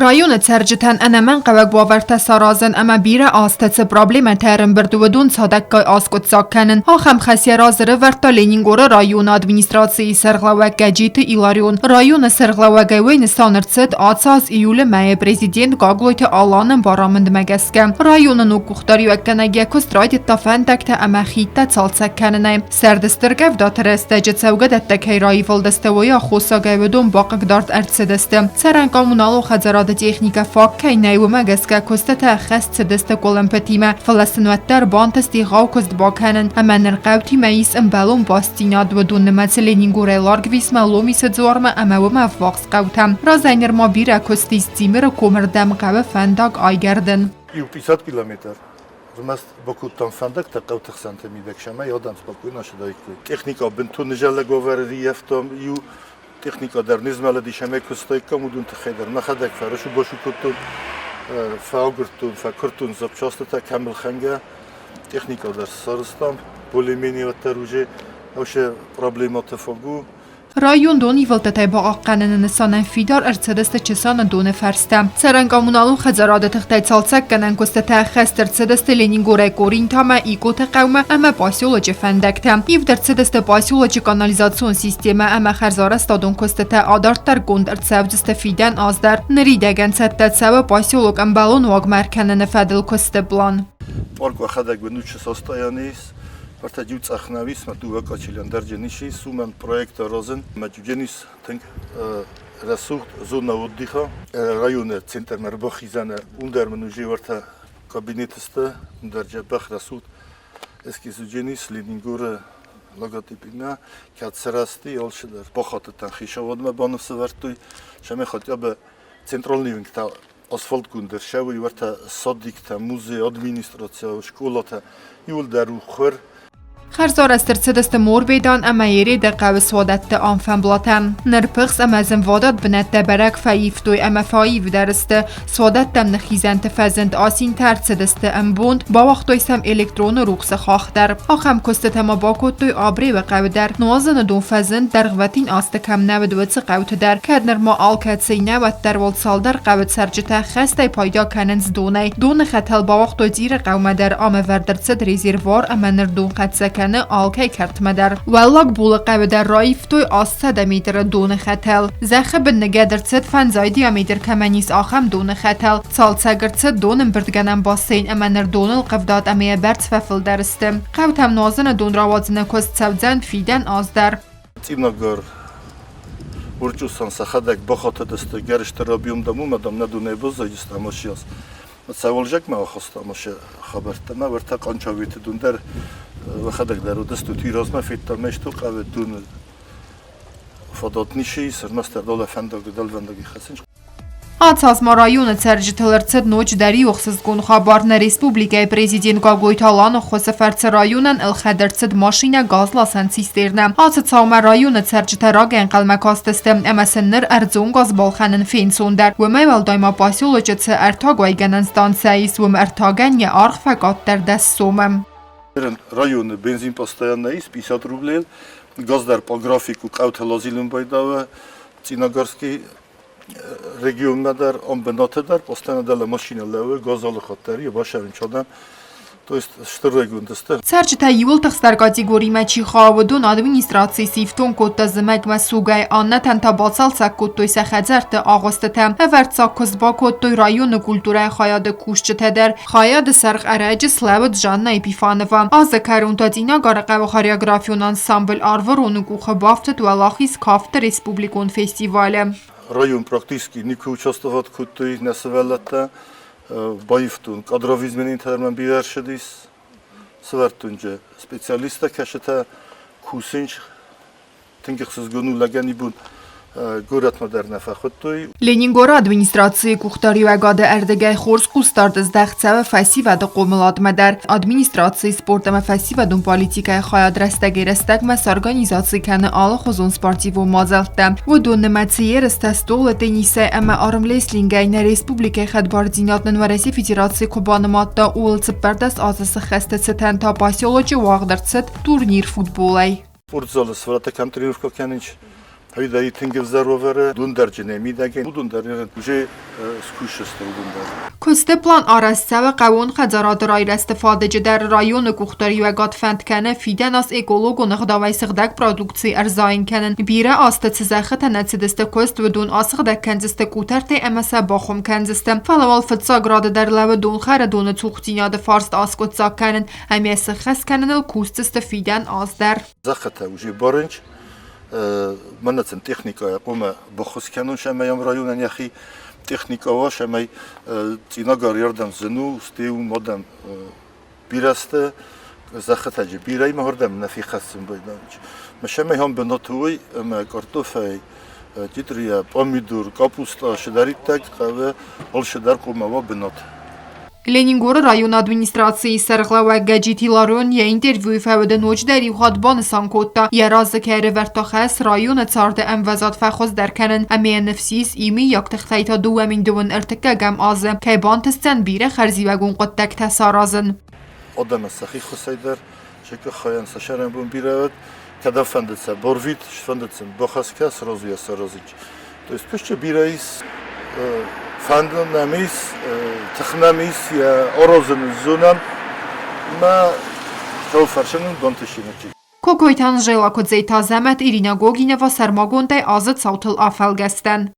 Районы цӕрджытӕн ӕнӕмӕнгхъӕуӕг уавӕртӕ саразын ӕмӕ бирӕ азты цы проблемӕтӕ ӕрӕмбырд, уыдон цадӕггай аскъуыддзаг кӕнын. Ахӕм хӕс йӕ разы рывӕрдта Ленингоры районы администрацийы сӕргълӕууӕг Гӕджиты Иларион. Районы сӕргълӕууӕгӕй уый нысан ӕрцыд ацы аз июлы мӕйы президент Гаглойты Аланы барамындмӕ гӕсгӕ. Районы ног къухдариуӕггӕнӕг йӕ куыст райдыдта фӕндӕгтӕ ӕмӕ хидтӕ цалцӕг кӕнынӕй. Сӕрды стыр къӕвдаты рӕстӕджы цӕугӕдӕттӕ кӕй раивылдысты, уый аххосагӕй уыдон бахъыгдард ӕрцыдысты. Цӕрӕн коммуналон хӕдзарады техникӕ фаг кӕй нӕй, уымӕ гӕсгӕ куыстытӕ ӕххӕст цыдысты къуылымпытимӕ, фӕлӕ сын уӕддӕр бантыст егъау куыст бакӕнын ӕмӕ ныр хъӕутимӕ ис ӕмбӕлон бастдзинад, уыдон нымӕцы Ленингорӕй Ларгвисмӕ, Ломисы дзуармӕ ӕмӕ уымӕ ӕввахс хъӕутӕм. Разӕй нырма бирӕ куыст ис Дзимыры комы рдӕм хъӕуы фӕндаг айгӕрдын. Иу 50 километр Ӕрмӕст бакодтам фӕндӕгтӕ хъӕуты хсӕнты мидӕг, цӕмӕй адӕм спокойно ацыдаиккой. Техникӕ бынтон нызӕллӕг уавӕры рыййӕфтам, иу техникӕ дӕр не змӕлыдис ӕмӕ куыстаиккам, уыдон тыххӕй дӕр мӕхӕдӕг фӕрасу-басу кодтон, фӕагуырдтон, фӕкуырдтон запчастытӕ кӕм ӕлхӕнгӕ. Техникӕ дӕр сарӕзтам, более-менее уӕддӕр уже вообще проблемӕтӕ фаг у. Район донивылдтытӕй бахъахъхъӕныны нысанӕн фидар ӕрцыдысты Чысаны доны фӕрстӕ. Цӕрӕн-коммуналон хӕдзарады тыхтӕй цалцӕггӕнӕн куыстытӕ ӕххӕст ӕрцыдысты Ленингорӕй Коринтамӕ, Икъоты хъӕумӕ ӕмӕ поселочы фӕндӕгтӕ. Ивд ӕрцыдысты поселочы канализацион системӕ ӕмӕ хӕрзарӕзтадон куыстытӕ адарддӕргонд ӕрцӕудзысты фидӕн аз дӕр. Ныридӕгӕн цӕттӕ цӕуы поселок ӕмбӕлон уагмӕ ӕркӕныны фӕдыл куысты план. Парк уӕхӕдӕг уынут, состояние Ӕртӕ иу цъӕх нӕуис мӕ дыууӕ къачилӕн дӕр дженис ис, уымӕн проект аразын. Мӕ дженис тынг рӕсугъд зона отдыха. Районы центрмӕ ӕрбахизӕны уым дӕр мын уже уӕртӕ кабинеты сты, уым дӕр дзӕбӕх рӕсугъд эскиз дженис Ленингоры логотипимӕ, кӕд сырӕзти, алчидӕр бахатыдтӕн хицауадмӕ баныфс ӕвӕрдтой, цӕмӕй хотя бы центральный уынгтӕ асфальтгонд ӕрцӕуой уӕртӕ садиктӕ, музей, администраци, скъолатӕ, иуылдӕр у хур. Хӕрзарӕзт ӕрцыдысты Морбедан ӕмӕ Ереды хъӕуы суадӕтты амфӕмблатӕ. Ныр пыхс ӕмӕ зынвадат бынӕттӕ бӕрӕг фӕивтой ӕмӕ фӕаивдӕр сты. Суадӕттӕм ныхизӕнты фӕзынд асинтӕ ӕрцыдысты ӕмбонд, бауагътой сӕм электроны рухсы хахх дӕр. Ахӕм куыстытӕ ма бакодтой Абреуы хъӕуы дӕр. Нуазыны дон фӕзынд, дӕргъвӕтин азты кӕм нӕ уыд, уыцы хъӕуты дӕр. Кӕд нырма алкӕцыйы нӕ, уӕддӕр уал цалдӕр хъӕуы цӕрджытӕ хӕстӕй пайда кӕнынц донӕй. Доны хӕтӕл бауагътой Цъиры хъӕумӕ дӕр, ам ӕвӕрд ӕрцыд резервуар ӕмӕ ныр дон хӕццӕ кӕны алкӕй кӕртмӕ дӕр. Уӕллаг Булы хъӕуы дӕр раивтой 800 метры доны хӕтӕл. Зӕххы бын ныгӕд ӕрцыд фӕндзай диаметр кӕмӕн ис, ахӕм доны хӕтӕл. Цалцӕг ӕрцыд донӕмбырдгӕнӕн бассейн ӕмӕ ныр доныл хъӕвдад ӕмӕ йӕ бӕрц фӕфылдӕр сты. Хъӕутӕм нуазыны дон рауадзыны куыст цӕудзӕн фидӕн аз дӕр. Цъинагар Урчъусан сӕхӕдӕг бахатыдысты гӕрзты рабиумдӕм, уымӕ дам нӕ дунейы баззадысты ӕмӕ сиас. Цӕуылзӕгмӕ ахаста ӕмӕ сӕ хабӕрттӕ мӕ уӕртӕ Къанчаветы дун дӕр уӕхӕдӕг дӕр уыдыстут, уый размӕ федтам ме стыр хъӕуы дуны фадат ницы ис, ӕрмӕстдӕр далӕ фӕндаг дӕлвӕндаги хӕцын. Ацы аз ма районы цӕрджытыл ӕрцыд ноджыдӕр иу ӕхсызгон хабар. Нӕ республикӕйы президент Гаглойты Аланы ӕххуысы фӕрцы районӕн ӕлхӕд ӕрцыд машинӕ газласӕн цистернӕ. Ацы цаумӕ районы цӕрджытӕ рагӕнхъӕлмӕ кастысты ӕмӕ сын ныр ӕрдзон газ балхӕнын фенцондӕр. Уымӕй уӕлдай ма поселочы цы ӕртагуӕйгӕнӕн станцӕ ис, уым ӕртагӕн йӕ аргъ фӕкъаддӕр 10 сомы. Районы бензин постоянно ис 50 рублей, газ дӕр по графику хъӕутӕ лазилын байдауы Цъинагарский регионмӕ дӕр, ам бынаты дӕр постоянно дӕлӕ машинӕ лӕууы, газ алы хатт дӕр йӕ басӕрынчадӕн. То есть стыр райгонд сты. Цӕрджытӕ иууыл тыхстдӕр категоримӕ чи хауы, уыдон администраци сифтонг кодта зымӕгмӕ сугӕй, аннӕтӕн та бацалцӕг кодтой сӕ хӕдзӕртты агъуыстытӕ. Ӕвӕрццаг куыст бакодтой районы культурӕйы хайады кусджытӕ дӕр. Хайады сӕргъ ӕрӕджы слӕууыд Жанна Епифанова. Азы кӕрон та Цъинагары хъӕуы хореографион ансамбль Арвыроны къухы бафтыд Уӕлахиз кафты республикон фестивалы. Район практически никуы участвовать кодтой нӕ сывӕллӕттӕ. Баивтон кадровый измененийтӕ дӕр мӕм бирӕ ӕрцыдис. Сӕвӕрдтон же специалисттӕ, кӕсытӕ кусынц тынг ӕхсызгон у лӕгӕн ибон горӕтмӕ дӕр нӕ фӕхуыдтой. Ленингоры администрацийы къухдариуӕгады ӕрдыгӕй хорз хъусдард здӕхт цӕуы фӕсивӕды хъомыладмӕ дӕр. Администрацийы спорт ӕмӕ фӕсивӕдон политикӕйы хайад рӕстӕгӕй-рӕстӕгмӕ сорганизаци кӕны алыхуызон спортивон мадзӕлттӕ. Уыдон нымӕцы ерыстӕ столы теннисӕй ӕмӕ армрестлингӕй нӕ республикӕйы хӕдбардзинад нын Уӕрӕсейы Федераци куы банымадта, ууыл 14 азы сыххӕсты цытӕн та поселочы уагъд ӕрцыд турнир футболӕй. Спортзалы сврата кӕм тренировка кӕнынц. Пайдайы тынг ӕвзӕр уавӕры, дундӕрджынӕй мидӕгӕй, уыдон дӕр уже скусджысты уыдон дӕр. Куысты план арӕзт цӕуы хъӕууон хӕдзарады райрӕзты фадыджы дӕр. Районы къухдариуӕгад фӕнд кӕны фидӕн аз экологон ӕгъдауӕй сыгъдӕг продукци ӕрзайын кӕнын. Бирӕ азты цы зӕххытӕ нӕ цыдысты куыст, уыдон асыгъдӕг кӕндзысты къутӕртӕй ӕмӕ сӕ бахуым кӕндзысты. Фӕлӕ уал фыццаг рады дӕр лӕууы донхӕры доны цухдзинады фарст аскъуыддзаг кӕнын ӕмӕ сыххӕст кӕныныл кусдзысты фидӕн аз дӕр. Зӕххытӕ уже барынч, мӕнӕ сын техникӕйӕ хъуамӕ баххуыс кӕнон, цӕмӕй ам районӕн йӕхи техникӕ уа, цӕмӕй Цъинагар ӕрдӕм зын у, стӕй уым адӕм бирӕ сты, зӕххытӕ бирӕ ӕмӕ уырдӕм нӕ фехӕссын байдайынц. Цӕмӕй ам бынаты уой ӕмӕ картофӕй, джитрийӕ, пъамидор, капуста, цыдӕриддӕр хъӕуы, алцыдӕр хъуамӕ уа бынат. Ленингоры районы администрацийы сӕргълӕууӕг Гӕджиты Ларон йӕ интервьюйы фӕуды ноджыдӕр иу хатт банысан кодта, йӕ разы кӕй ӕрӕвӕрдта хӕс районы царды ӕмвӕзад фӕхуыздӕр кӕнын ӕмӕ йӕ ныфс ис, иумӕйаг тыхтӕй та 2023 азы кӕй бантысдзӕн бирӕ хӕрзиуӕгон хъуыддӕгтӕ саразын. Адӕмы сӕхи хуысӕй дӕр сӕ къухӕн сӕ сӕрӕнбон бирӕ уыд, кӕдӕм фӕндыд сӕ борвит, фӕндыд сын бахӕсгӕ, сразу йӕ саразын. То есть куысты бирӕ ис, фӕнды нӕм ис, тых нӕм ис, йӕ аразыны зонӕм, мӕ хъӕуы фӕрсынын бантысинӕджы. Кокойты Анжела Куыдзей Тазӕмӕт, Ирина Гогинова сӕрмагондӕй азы цаутыл афӕлгӕстӕн.